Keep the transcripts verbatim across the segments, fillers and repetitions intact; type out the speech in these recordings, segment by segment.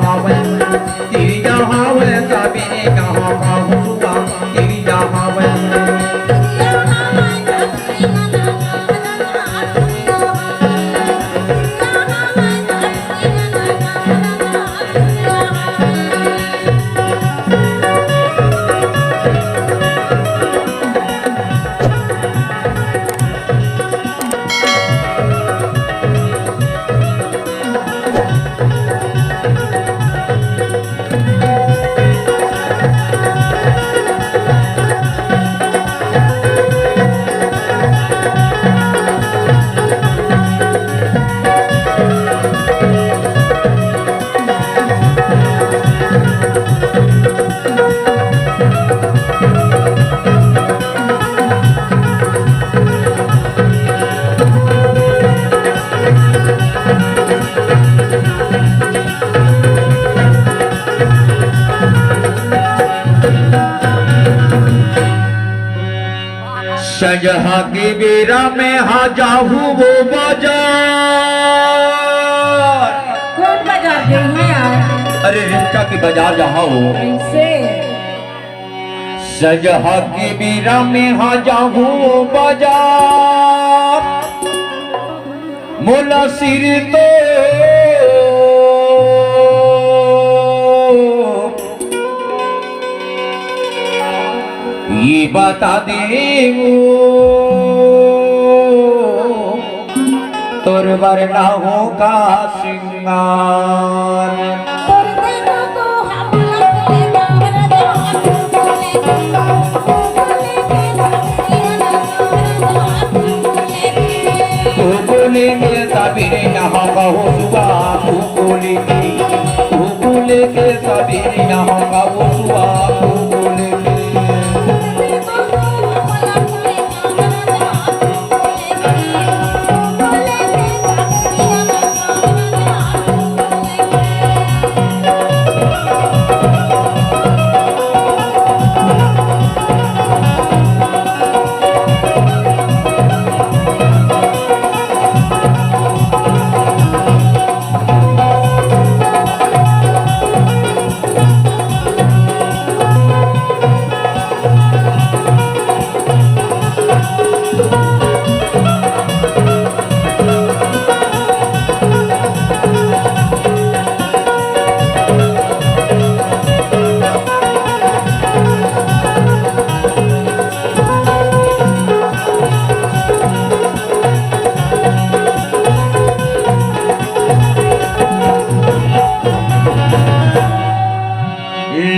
हवय, तिरिया हवय, सबेरे कहाँ का हुआ, तिरिया हवय। संझा के बेरा में हा जाहू वो बाजार। कौन बाजार गई है यार? अरे रिक्शा की बाजार जहाँ हो। कैसे? संझा के बेरा में हा जाहू बाजार। मोला सिर तो ये बता देवो, तोर बर ना हो का श्रृंगार। कुकुली के सबेरे यहाँ का हुआ, कुकुली के, कुकुली के सबेरे यहाँ का हुआ, कुकुली के।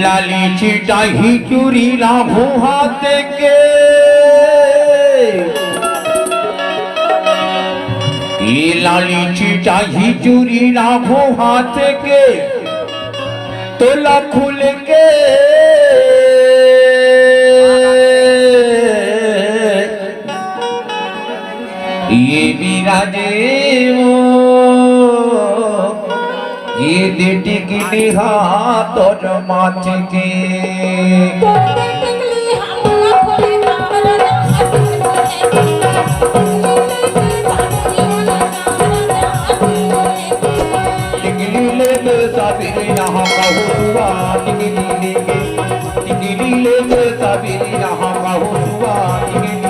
लाली चिटाही चूरी ला भुहाते के, ये लाली चिटाही चूरी ला भुहाते के, तोला खुल के ये बिराजे वो, ये दे टिकली हा तोर माथ के। टिकली लेके सबेरे यहाँ का हुआ, टिकली लेके, टिकली लेके सबेरे यहाँ का हुआ, टिकली